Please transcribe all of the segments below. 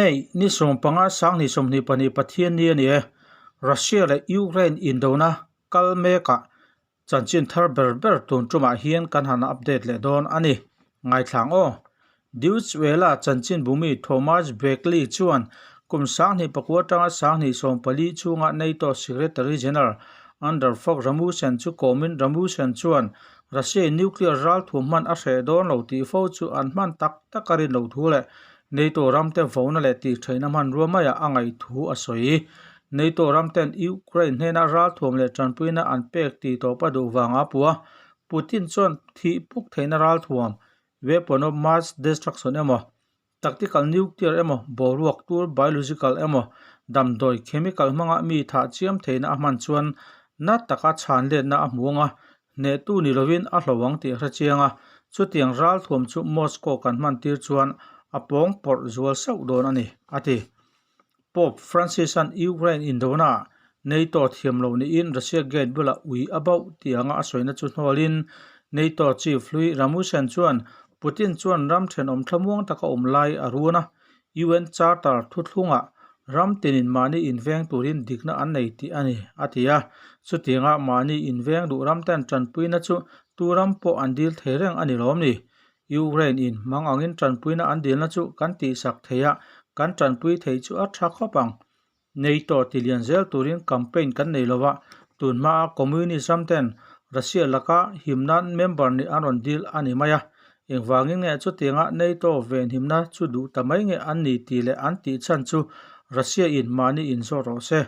May ni 15 sang 22 Pathian ni a ni e. Russia leh Ukraine indona kal mekah chanchin thar ber ber tun tumah hian kan han update leh dawn a ni. Ngaithlang aw. Deutsche Welle chanchin bumi Thomas Beckley chuan kum 2009 atanga 2014 chhunga NATO Secretary General Anders Fogh Rasmussen chu kawmin Rasmussen chuan Russia in nuclear ral thu hman a hreh dawn lo tih fo chu an hman tak tak a rin loh thu leh NATO ramte vona leh tih theihna hmanrua maiah a ngaih thu a sawi. NATO ramten Ukraine hnena ral thuam leh tanpuina an pek tih tawp a duh vanga pua Putin chuan thih puk theihna ral thuam, weapon of mass destruction emaw, tactical nuclear emaw, boruak tur biological emaw, damdawi chemical hmanga mi thah chiam theihna a hman chuan na taka chhan letna a hmu anga hnehtu ni lovin a hlo ang tih a hre chiang a, chutiang ral thuam chu Moscow kan hman tir chuan a pawng pawrh zual sauh dawn a ni, a ti. Pope Francis-a'n Ukraine indona NATO thiam lo niin Russia gate bulah ui a bauh tih anga a sawina chu hnawlin NATO chief hlui Rasmussen chuan Putin chuan ram thenawm thlamuang taka awm lai a run a, UN Charter thuthlungah ram tinin mahni inveng turin dikna an nei tih a ni, a ti a. Chutianga mahni inveng duh ramten tanpuina chu tu ram pawh an dil thei reng a ni lawm ni? Ukraine in hmang angin tanpuina an dilna chu kan tihsak thei a, kan tanpui thei chu a tha khawp ang. NATO ti lian zel turin campaign kan nei lova, tun hmaa Communist ram ten Russia laka him nan member nih an rawn dil a ni mai a. Engvangin nge chutianga NATO venhimna chu duh ta mai nge an ni tih leh an tih chhan chu Russia in mahni inzawt rawh se.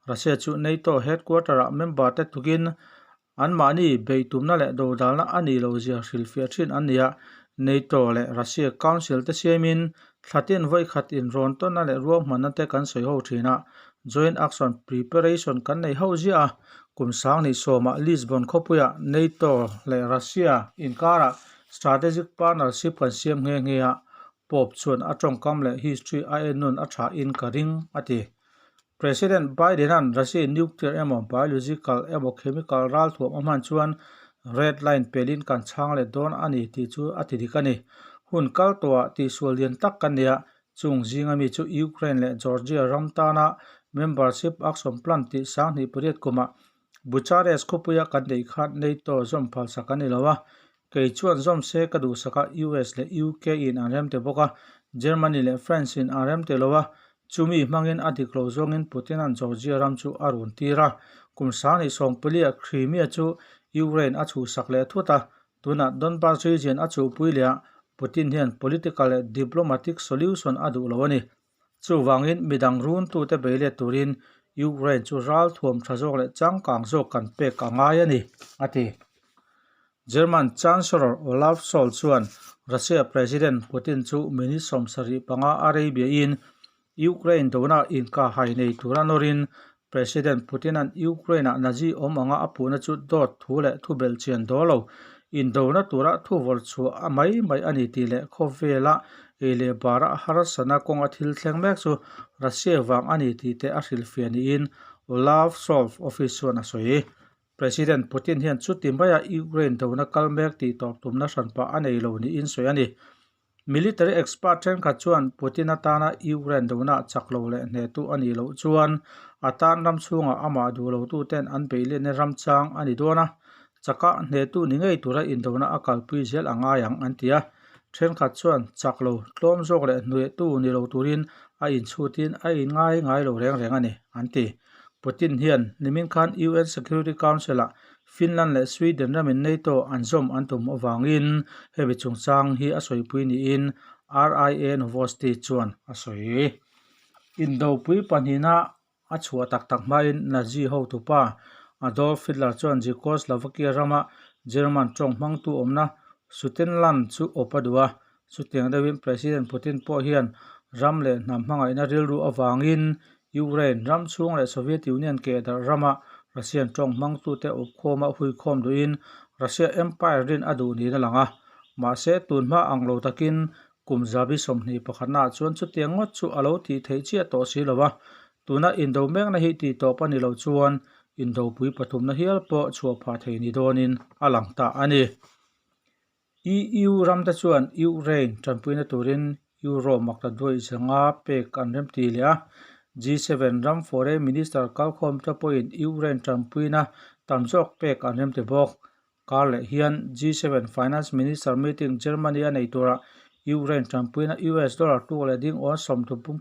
Russia chu NATO headquarter ah member te tukin Anmahni beihtumna leh dodalna a nih loh zia hrilhfiah thin an ni a, NATO leh Russia Council te siamin thlatin vawikhat inrawn tawnna leh ruahmanna te kan sawi ho thin a, Joint Action Preparation kan nei ho ziah a, kum sang 20 ah Lisbon khawpuiah NATO leh Russia inkarah Strategic Partnership kan siam nghe nghe a, Pope chuan a tawngkam leh history a ennun a tha in ka ring, a ti. President Biden-a'n Russia nuclear emaw, biological emaw chemical ralthuam a hman chuan red line pelin kan chhang let dawn a ni tih chu a ti dik a ni. Hun kal tawhah tihsual lian tak kan nei a, chung zinga mi chu Ukraine leh Georgia ram tana membership action plan tih 2008 kumah Bucharest khawpuia kan neih khan NATO zawm phalsak a ni lo a, kei chuan zawm se ka duhsak a, US leh UK in an remte bawk a, Germany leh France in an remte lo a, chumi hmangin a dik lo zawngin Putin-a'n Georgia ram chu a run tir a, kum 2014 ah Crimea chu Ukraine a chhuhsak leh thut a, tunah Donbas region a chuhpui leh a, Putin hian political leh diplomatic solution a duh lo a ni. Chuvangin midang runtute bei let turin Ukraine chu ral thuam tha zawk leh changkang zawk kan pek a ngai a ni, a ti. German Chancellor Olaf Scholz chuan Russia President Putin chu minute 75 a rei biahin Ukraine dona inkahhai nei tura nawrin President Putin-a'n Ukraine-ah Nazi awm anga a puhna chu dawt thu leh thu belhchian daw lo, indona tura thu vawrh chhuah a mai mai a ni tih leh khawvela ei leh bara harsatna kawnga thil thleng mek chu Russia vang a ni tih te a hrilhfiah niin Olaf Scholz office chuan a sawi. President Putin hian chuti maia Ukraine dona kal mek tih tawp tumna hranpah a nei lo niin sawi a ni. Military expert thenkhat chuan Putin atana Ukraine dona chak lo leh hnehtu a nih loh chuan a tan ram chhungah amah duh lotuten an beihletna ramchang a ni dawn a, chaka hnehtu ni ngei tura indona a kalpui zel a ngai ang an ti a. Thenkhat chuan chak lo, tlawm zawk leh hnehtu ni lo turin a inchhutin a inngai ngai lo reng reng a ni, an ti. Putin hian nimin khan UN Security Council-ah Finland leh Sweden ramin NATO an zawm an tum avangin hemi chungchang hi a sawipui niin RIA Novosti chuan a sawi. Indopui pahnihna a chhuah tak tak hmain Nazi hotupa Adolf Hitler chuan Czechoslovakia rama German tawng hmangtu awmna Sudetenland chu awp a duh a. Chutiang deuhin President Putin pawh hian ram leh hnam hmangaihna rilru avangin Ukraine ram chhung leh Soviet Union keh darh rama Russian tawng hmangtute awpkhawma huikhawm duhin Russia Empire rin a duh niin a lang a. Mahse, tun hma ang lo takin kum zabi 21 ah chuan chutiang ngawt chu a lo tih theih chiah tawh si lo a. Tuna indo mekna hi tih tawp a ni lo chuan indopui pathumna hial pawh chhuah phah thei ni dawnin a lang ta a ni. EU ramte chuan Ukraine tanpuina turin Euro maktaduai 500 pek an remti leh a. G7 ram foreign minister kalkhawmte pawhin Ukraine tanpuina tam zawk pek an remti bawk. Kar leh hian G7 finance minister meeting Germany a nei turah Ukraine tanpuina US dollar tuk leh ding awn sawmthum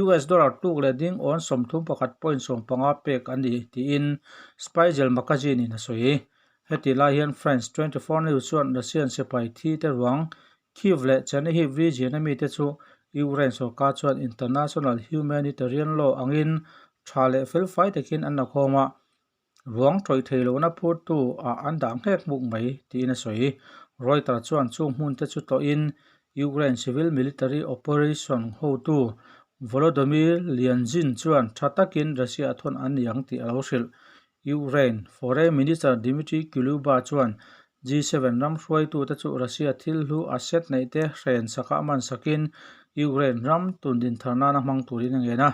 US dollar tuk leh ding awn 31.15 pek a ni tiin Spiegel magazine in a sawi. Heti lai hian France 24 News chuan Russian sipai thi te ruang Kyiv leh Chernihiv region a mite chu Ukraine sorkar chuan international humanitarian law angin tha leh felfai takin an la khawm a, ruang tawih thei lohna phurtu ah an dah nghek hmuk mai tiin a sawi. Reuters chuan chung hmun te chu tlawhin Ukraine civil military operation hotu Volodymyr Lianzhin chuan tha takin Russia a thawn an ni ang tih a lo hrilh. Ukraine Foreign Minister Dmitry Kuleba chuan G7 ram hruaitute chu Russia thil hlu asset neihte hren saka a man sakin Ukraine ram tun din thar nana hmang turin a ngen a.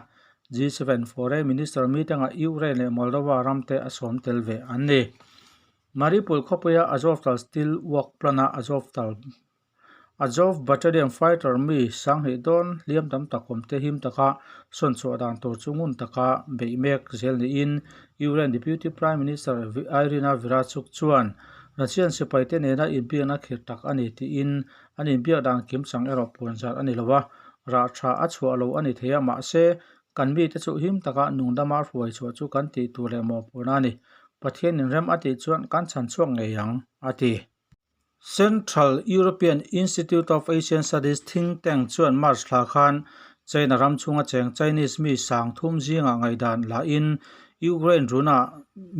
G7 Foreign Minister meeting-ah Ukraine leh Moldova ramte a sawm tel ve an ni. Mariupol khawpuia Azovstal Steel Work Plant-a Azovstal Azov Battalion fighter mi sanghnih dawn hliam tam tak awm te him taka sawn chhuah dan tur chu ngun taka beih mek zel niin Ukraine Deputy Prime Minister Iryna Vereshchuk chuan Russian sipai te nena inbiakna khirh tak a ni tiin an inbiak dan kim chang erawh puan zat a ni lo a, rah tha a chhuah lo a ni thei a, mahse kan mite chu him taka nungdama hruai chhuah chu kan tih tur leh mawhphurhna a ni. Pathianin rem a tih chuan kan chhan chhuak ngei ang, a ti. Central European Institute of Asian Studies think tank chuan March thla khan China ram chhunga cheng Chinese mi sang thum zingah ngaihdan lahin Ukraine runa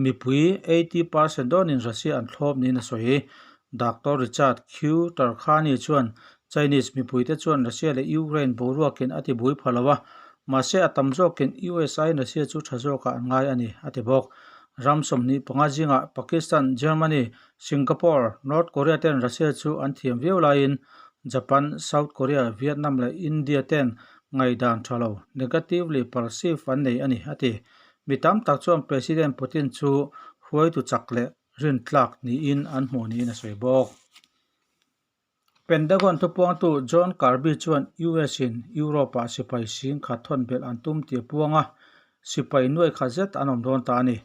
mipui 80 percent dawnin Russia an thlawp niin a sawi. Doctor Richard Q. Tarkhani chuan Chinese mipuite chuan Russia leh Ukraine boruakin a tibui pha lo a, mahse a tam zawkin US aiin Russia chu tha zawkah an ngai a ni, a ti bawk. Ram 25 zingah Pakistan, Germany, Singapore, North Korea ten Russia chu an thiam viau laiin Japan, South Korea, Vietnam leh India ten ngaihdan tha lo, negatively perceive, an nei a ni, a ti. Mi tam tak chuan President Putin chu hruaitu chak leh rintlak niin an hmuh niin a sawi bawk. Pentagon thupuangtu John Kirby chuan US in Europe-ah sipai sing khat thawn belh an tum tih a puang a, sipai nuai khat zet an awm dawn ta a ni.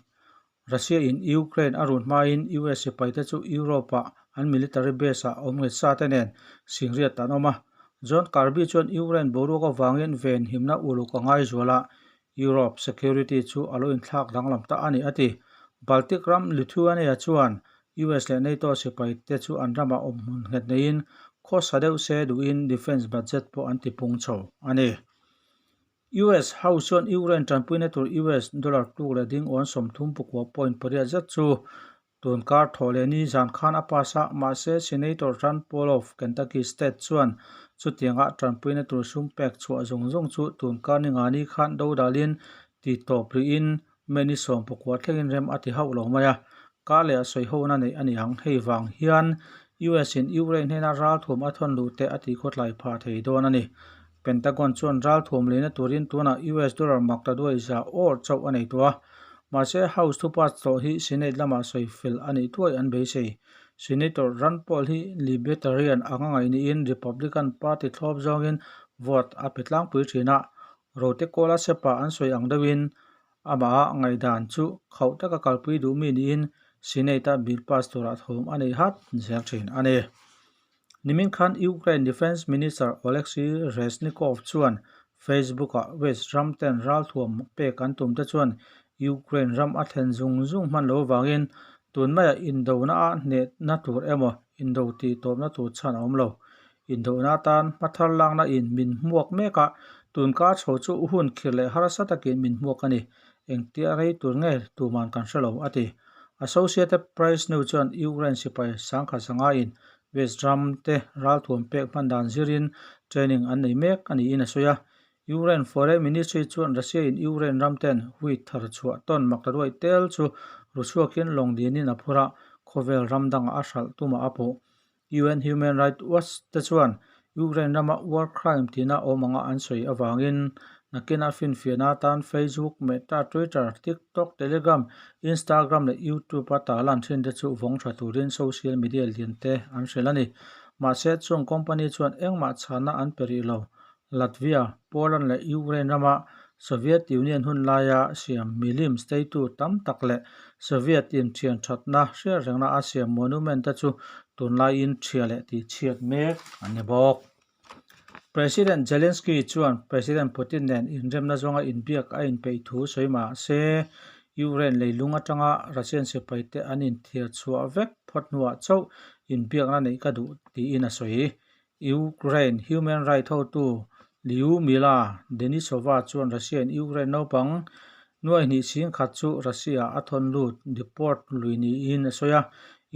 Russia in Ukraine a run hmain US sipaite chu Europe-ah an military base-ah awm nghet sa te nen singriat an awm a. John Kirby chuan Ukraine boruak avangin venhimna uluk a ngai zual a, Europe security chu a lo inthlak danglam ta a ni, a ti. Baltic ram Lithuania chuan US leh NATO sipaite chu an ramah awm hmun nghet neiin khawsa deuh se duhin defence budget pawh an tipung chho a ni. US House chuan Ukraine tanpuina tur US dollar tluk leh ding awn 39.8 zet chu tun kar thawh leh ni zan khan a pass a, mahse Senator Rand Paul of Kentucky State chuan chutianga tanpuina tur sum pek chhuah zawng zawng chu tun kar ni nga ni khan dodalin ti tawp rihin May ni 19 thlengin rem a ti hauh lo mai a, kar leh a sawi hona neih a ni ang. Hei vang hian US in Ukraine hnena ralthuam a thawn luh te a tih khawtlai phah thei dawn a ni. Pentagon chuan ralthuam leina turin tunah US dollar mak ta duai za awr chauh a nei tawh a. Mahse, House thupa tawh hi Senate lamah sawi fel a nih thuai an beisei. Senator Rand Paul hi Libertarian anga ngaih niin Republican Party thlawp zawngin vote a pe tlangpui thin a. Rote Kawla Sepa an sawi ang deuhin amah ngaihdan chu khauh taka kalpui duh mi niin Senate-a bill pass turah thawm a nei hat zel thin a ni. Nimin khan Ukraine Defence Minister Oleksiy Reznikov chuan Facebook-ah West ram ten ralthuam pek an tum te chuan Ukraine ram a thlen zung zung hman lo avangin tun maiah indona a hnehna tur emaw indo tih tawpna tur chhan a awm lo. Indohna atan hmathar lakna in min hmuak mek a, tun kar chho chu hun khirh leh harsa takin min hmuak a ni. Engtia rei tur nge tuman kan hre lo, a ti. Associated Press News chuan Ukraine sipai sangkhat zanga in West ram te ralthuam pek hman dan zirin training an nei mek a niin a sawi a. Ukraine Foreign Ministry chuan Russia in Ukraine ram ten wheat thar chhuah tawn mak ta ruai tel chu ru chhuakin lawng dinin a phur a, khawvel ram dangah a hralh tumah a puh. UN Human Rights Watch te chuan Ukraine rama war crime tina awm anga an sawi avangin nakina finfiahna atan Facebook, Meta, Twitter, TikTok, Telegram, Instagram leh YouTube a tarlan thin te chu vawng tha turin social media lian te an hrilh a ni. Mahse, chung company chuan engmah chhanna an pe rih lo. Latvia, Poland leh Ukraine rama Soviet Union hun laia siam milim statue tam tak leh Soviet inthian thatna hriatrengna a siam monument te chu tunlaiin ṭhia leh tihchhiat mek an ni bawk. President Zelensky chuan President Putin nen inremna zawnga inbiak a inpeih thu sawi mah se, Ukraine leilung atanga Russian sipaite an inthiar chhuah vek phawt hnuah chauh inbiakna neih ka duh tiin a sawi. Ukraine human rights hotu Lyudmila Denisova chuan Russia-in Ukraine naupang nuaihnih chhingkhat chu Russia-ah a thawn lut, deport, lui niin a sawi a,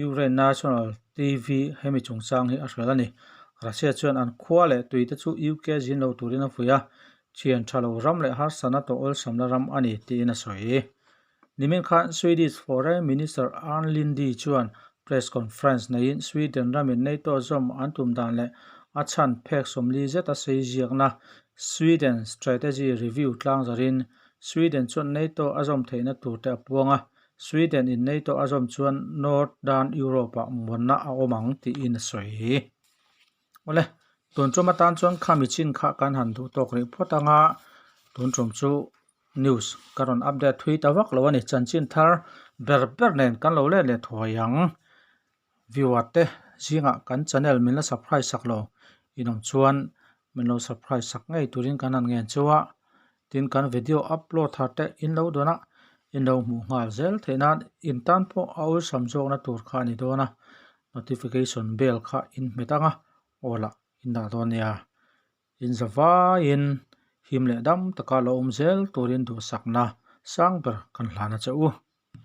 Ukraine National TV hemi chungchang hi a hrilh a ni. Russia chuan an khua leh tuite chu UK zin lo turin a fuih a, thian tha lo ram leh harsatna tawh awlsamna ram a ni tiin a sawi. Nimin khan Swedish Foreign Minister Ann Linde chuan press conference neiin Sweden ramin NATO zawm an tum dan leh a chhan phek 40 zeta sei ziakna Sweden Strategy Review tlangzarin Sweden chuan NATO a zawm theihna turte a puang a, Sweden in NATO a zawm chuan Northern Europe ah muanna a awm ang tiin a sawi. Awle, tun tum atan chuan khami chin kha kan han duh tawk rih phawt anga tun tum chu news ka rawn update thui ta vak lo a ni. Chanchin thar ber ber nen kan lo let leh thuai ang. Viewer te zingah kan channel min la subscribe sak lo inawm chuan min lo subscribe sak ngei turin kan han ngen chu a. Tin kan video upload thar te in lo dawn a, in lo hmuh nghal zel theih nan in tan pawh a awlsam zawkna tur kha a ni dawn a, notification bell kha in hmet ang a, aw lah in dah dawn nia. In za vaiin him leh dam taka lo awm zel turin duhsakna sang ber kan hlan a che u.